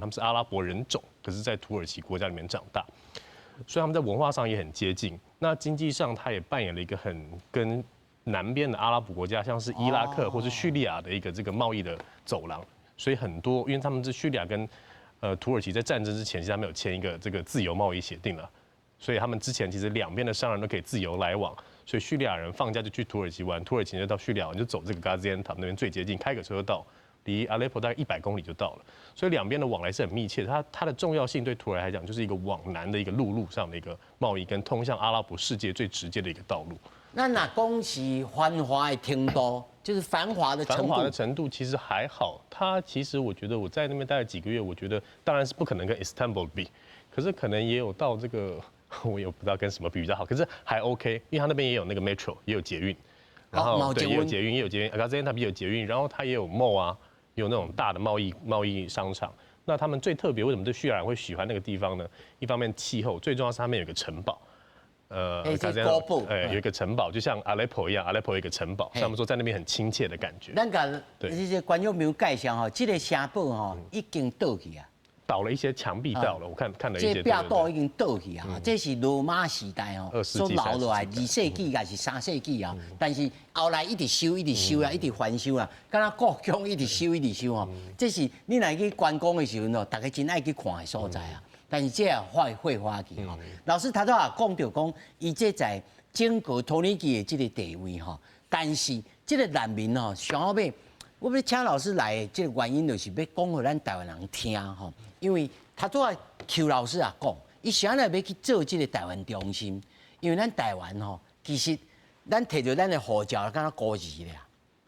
他們是阿拉伯人種，可是在土耳其國家裡面長大，所以他們在文化上也很接近。那經濟上，他也扮演了一個很跟南邊的阿拉伯國家，像是伊拉克或是敘利亞的一個這個貿易的走廊，所以很多因為他們是敘利亞跟土耳其在戰爭之前，其實他們有簽一個這個自由貿易協定了，所以他們之前其實兩邊的商人都可以自由來往，所以敘利亞人放假就去土耳其玩，土耳其人就到敘利亞玩，就走這個加濟安塔那邊最接近，開個車就到，離阿勒頗大概100公里就到了，所以兩邊的往來是很密切的。它的重要性對土耳其來講，就是一個往南的一個陸路上的一個貿易，跟通向阿拉伯世界最直接的一個道路。那若講是繁華的程度，就是繁華的程度。繁華的程度其實還好。它其實我覺得我在那邊待了幾個月，我覺得當然是不可能跟 Istanbul 比，可是可能也有到這個，我也不知道跟什麼比比較好。可是還 OK，因為它那邊也有那個 metro，也有捷運，然後對，也有捷運，也有捷運。加濟安塔也有捷運，然後它也有 mall 啊，有那種大的貿易商場。那他們最特別，為什麼這敘利亞人會喜歡那個地方呢？一方面氣候，最重要是他們有個城堡。哎，有一個城堡，就像阿勒頗一樣，阿勒頗有一個城堡，他們說在那邊很親切的感覺。咱共這些觀眾朋友介紹吼，這個城堡吼已經倒去啊，倒了一些牆壁倒了，我看看了一些。這壁倒已經倒去啊，這是羅馬時代吼所留落來，2世紀抑是3世紀啊？但是後來一直修，一直修啊，一直翻修啊，敢若故宮一直修，一直修哦。這是你若去觀光的時陣哦，逐家真愛去看的所在啊。但是這也廢化去吼。老師頭拄仔也講著講，伊這在整個土耳其的這個地位吼，但是這個難民吼，上後尾我欲請老師來的這個原因，就是欲講予咱台灣人聽吼。因為頭拄仔邱老師也講，伊啥來欲去做這個台灣中心？因為咱台灣吼，其實咱提著咱的護照，敢若孤兒咧，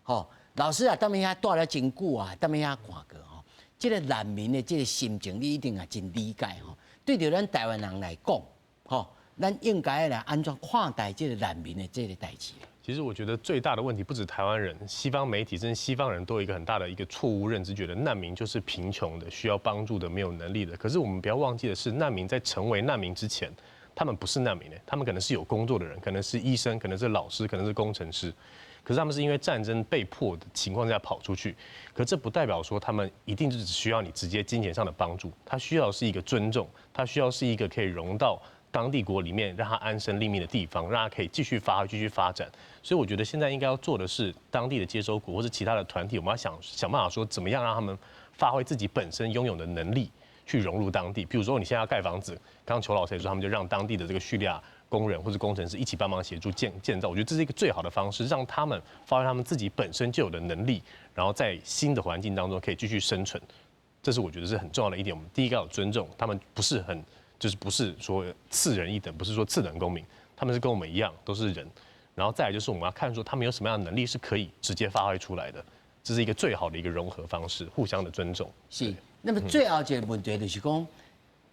吼。老師啊，踮遐蹛了真久啊，踮遐看過吼。這個難民的這個心情，你一定也真理解吼。對著咱台灣人來講，吼，咱應該來按怎看待這個難民的這個代誌？其實我覺得最大的問題不止台灣人，西方媒體甚至西方人都有一個很大的一個錯誤認知，覺得難民就是貧窮的、需要幫助的、沒有能力的。可是我們不要忘記的是，難民在成為難民之前，他們不是難民的，他們可能是有工作的人，可能是醫生，可能是老師，可能是工程師。可是他們是因為戰爭被迫的情況下跑出去，可這不代表說他們一定就只需要你直接金錢上的幫助，他需要是一個尊重，他需要是一個可以融到當地國裡面讓他安身立命的地方，讓他可以繼續發揮、繼續發展。所以我覺得現在應該要做的是，當地的接收國或是其他的團體，我們要想想辦法說，怎麼樣讓他們發揮自己本身擁有的能力，去融入當地。比如說你現在要蓋房子，剛剛裘老師也說，他們就讓當地的這個敘利亞工人或者工程師一起幫忙協助建造，我覺得這是一個最好的方式，讓他們發揮他們自己本身就有的能力，然後在新的環境當中可以繼續生存。這是我覺得是很重要的一點。我們第一個要尊重他們，不是很就是不是說次人一等，不是說次等公民，他們是跟我們一樣都是人。然後再來就是我們要看說他們有什麼樣的能力是可以直接發揮出來的，這是一個最好的一個融合方式，互相的尊重。是。那麼最後一個問題就是講，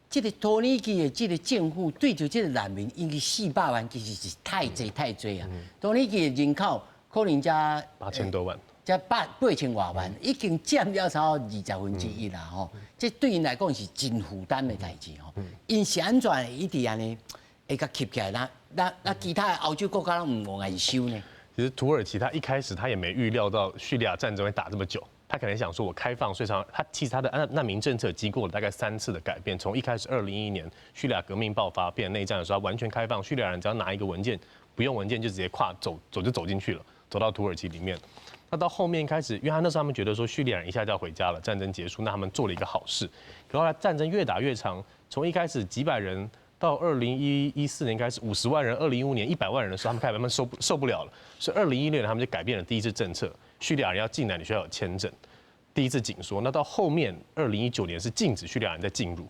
這個土耳其的這個政府對著這個難民，因為400萬其實是太濟太濟啊。土耳其的人口可能才 8000多萬，才8000外萬，已經佔了差不多1/20啦吼。這對𪜶來講是真負擔的代誌吼。𪜶是按怎一直按呢會共吸起來？那其他的歐洲國家攏毋願意收呢？其實土耳其他一開始他也沒預料到敘利亞戰爭會打這麼久。他可能想说，我開放，所以他其實他的難民政策經過了大概三次的改變。從一開始2011年敘利亞革命爆發變內戰的時候，他完全開放，敘利亞人只要拿一個文件，不用文件就直接跨走走就走進去了，走到土耳其裡面。那到後面開始，因為他那時候他們覺得說敘利亞人一下就要回家了，戰爭結束，那他們做了一個好事。可後來戰爭越打越長，從一開始幾百人，到2014年開始50萬人，2015年100萬人的時候，他們開始慢慢受不了了，所以2016年他們就改變了第一次政策，敘利亞人要進來，你需要有簽證，第一次緊縮。那到後面2019年是禁止敘利亞人再進入。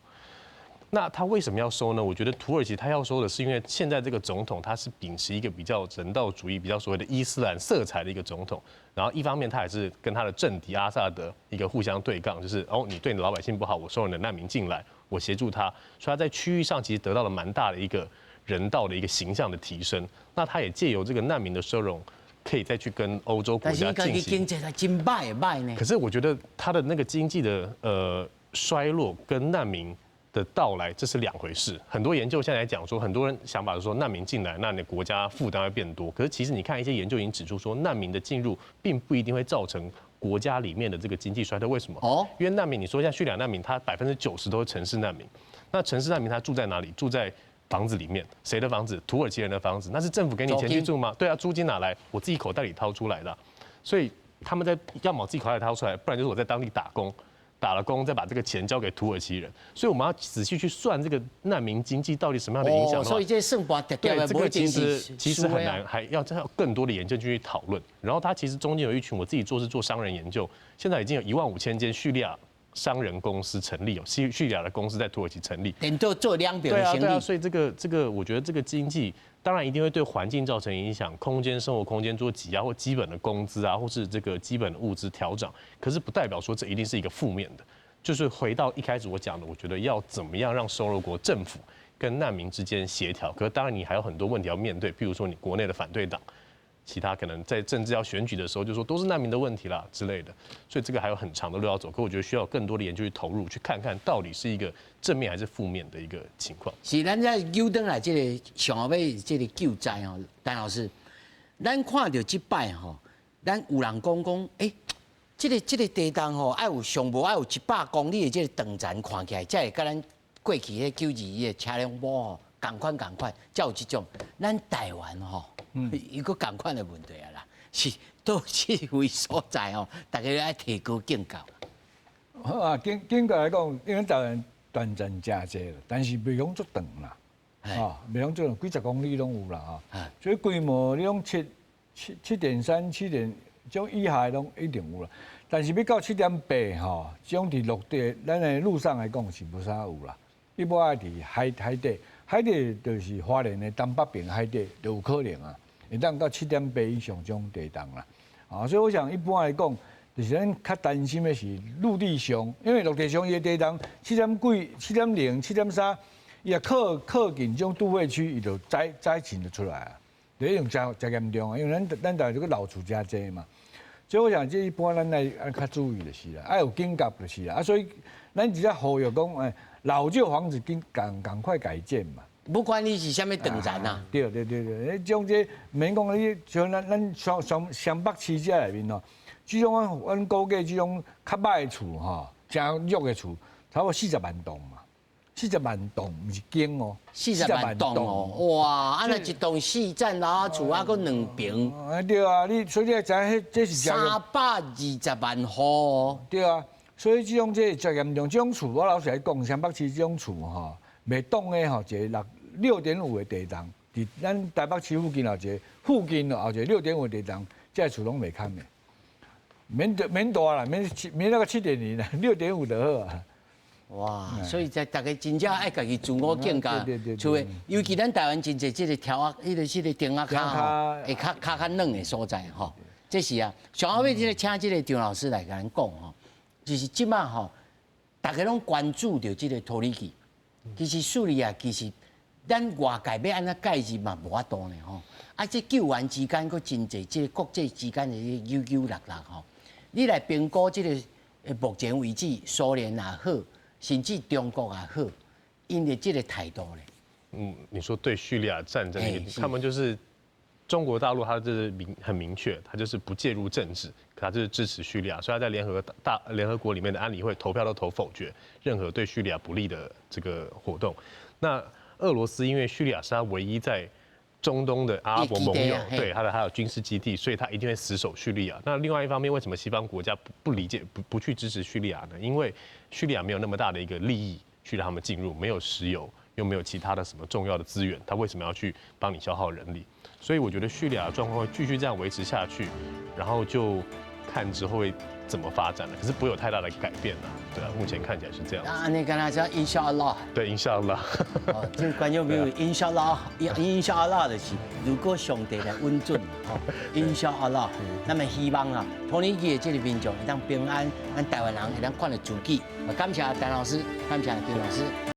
那他為什麼要收呢？我覺得土耳其他要收的是因為現在這個總統他是秉持一個比較人道主義、比較所謂的伊斯蘭色彩的一個總統，然後一方面他也是跟他的政敵阿薩德一個互相對槓，就是哦你對你的老百姓不好，我收你的難民進來，我協助他，所以他在區域上其實得到了蠻大的一個人道的一個形象的提升。那他也借由這個難民的收容，可以再去跟歐洲國家進行。經濟真歹歹呢。可是我覺得他的那個經濟的衰落跟難民的到來，這是兩回事。很多研究現在來講說，很多人想法是說難民進來，那你的國家負擔會變多。可是其實你看一些研究已經指出說，難民的進入並不一定會造成國家裡面的這個經濟衰退。為什麼？哦，因為難民，你說像敘利亞難民，他90%都是城市難民。那城市難民他住在哪裡？住在房子裡面。誰的房子？土耳其人的房子。那是政府給你錢去住嗎？對啊，租金哪來？我自己口袋裡掏出來的。所以他們在要麼自己口袋掏出來，不然就是我在當地打工。打了工，再把這個錢交給土耳其人，所以我們要仔細去算這個難民經濟到底什麼樣的影響。所以這算盤對，這個其實很難，還要再有更多的研究去討論。然後他其實中間有一群，我自己做是做商人研究，現在已經有1萬5千間敘利亞商人公司成立，有敘利亞的公司在土耳其成立，等做做兩邊對啊對啊，所以這個，我覺得這個經濟當然一定會對環境造成影響，空間生活空間做擠壓或基本的工資啊，或是這個基本的物資調漲，可是不代表說這一定是一個負面的。就是回到一開始我講的，我覺得要怎麼樣讓收容國政府跟難民之間協調，可是當然你還有很多問題要面對，譬如說你國內的反對黨。其他可能在政治要選舉的時候，就說都是難民的問題啦之類的，所以這個還有很長的路要走。可我覺得需要更多的研究去投入，去看看到底是一個正面還是負面的一個情況。是，咱再扭轉來這個上後尾這個救災吼，陳老師，咱看著這擺吼，咱有人講講，欸，這個地動吼，愛有上無愛有100公里的這個斷層，看起來才會佮咱過去彼9·21的車輛波吼仝款仝款，才有這種。咱台灣吼，有閣仝款的問題啊啦，是佗這位所在吼，大家愛提高警覺。好啊，警覺來講，因為台灣斷層誠濟啦，但是袂講足長啦，啊，袂講足長，幾十公里攏有啦，啊，所以規模你講7.3、七點這種以下攏一定有啦。但是欲到7.8吼，這種佇陸地，咱的陸上來講是無啥有啦。一般愛佇海底，海底就是花蓮的東北邊海底就有可能啊。會當到7.8以上這種地動啦，啊，所以我想一般來講，就是咱較擔心的是陸地上，因為陸地上伊的地動七點幾、7.0、7.3，伊若靠近這種都會區，伊就災情就出來啊，就一定誠誠嚴重啊，因為咱台灣這個老厝誠濟嘛，所以我想這一般咱愛較注意就是啦，愛有警覺就是啦，啊，所以咱直接呼籲講，欸，老舊房子緊趕快改建嘛。不管你是啥物斷層啊，對對對對，你將這免講你像咱雙北市這內面哦，這種阮估計這種較歹的厝吼，誠弱的厝，差不多四十萬棟嘛，四十萬棟毋是間哦，四十萬棟哦，哇，啊若一棟四層樓厝啊，閣兩坪，啊對啊，你所以你知影，這是320萬戶，對啊，所以這種這真嚴重，這種厝我老實來講，雙北市這種厝吼，袂擋的吼，一个6.5的地動，佇咱台北市附近有一个附近哦，有一个六點五地動，這个厝攏袂堪的，免大啦，免那個7.0啦，六點五就好啊。哇，所以在逐家真正愛家己自我警覺，厝的，尤其咱台灣真濟這個柱仔，彼個釘仔跤吼，會較軟的所在吼。這是啊，上後尾這個請這個張老師來共咱講吼，就是這馬吼，逐家攏關注著這個土耳其，其實敘利亞其實咱外界欲按怎介入嘛無法度呢吼。啊，這救援之間閣真濟，這個國際之間的扭扭搦搦吼。你來評估這個目前為止，蘇聯也好，甚至中國也好，𪜶的這個態度咧。嗯，你說對敘利亞戰爭，他們就是中國大陸它就是很明確，它就是不介入政治，可它就是支持敘利亞，所以它在聯合國裡面的安理會投票都投否決任何對敘利亞不利的這個活動。那俄羅斯因為敘利亞是它唯一在中東的阿拉伯盟友，對它的還有軍事基地，所以它一定會死守敘利亞。那另外一方面，為什麼西方國家不理解不去支持敘利亞呢？因為敘利亞沒有那麼大的一個利益去讓他們進入，沒有石油，又沒有其他的什麼重要的資源，他為什麼要去幫你消耗人力？所以我覺得敘利亞的狀況會繼續這樣維持下去，然後就看之後會怎麼發展了。可是不會有太大的改變了，對啊，目前看起來是這樣。啊，你剛才說إن شاء الله。對，إن شاء الله。哦，這個觀眾朋友，إن شاء الله，إن شاء الله 就是，如果上帝來允准，吼，إن شاء الله，那麼希望啊，土耳其的這個民眾會當平安，咱台灣人會當看著自己。感謝陳老師，感謝丁老師。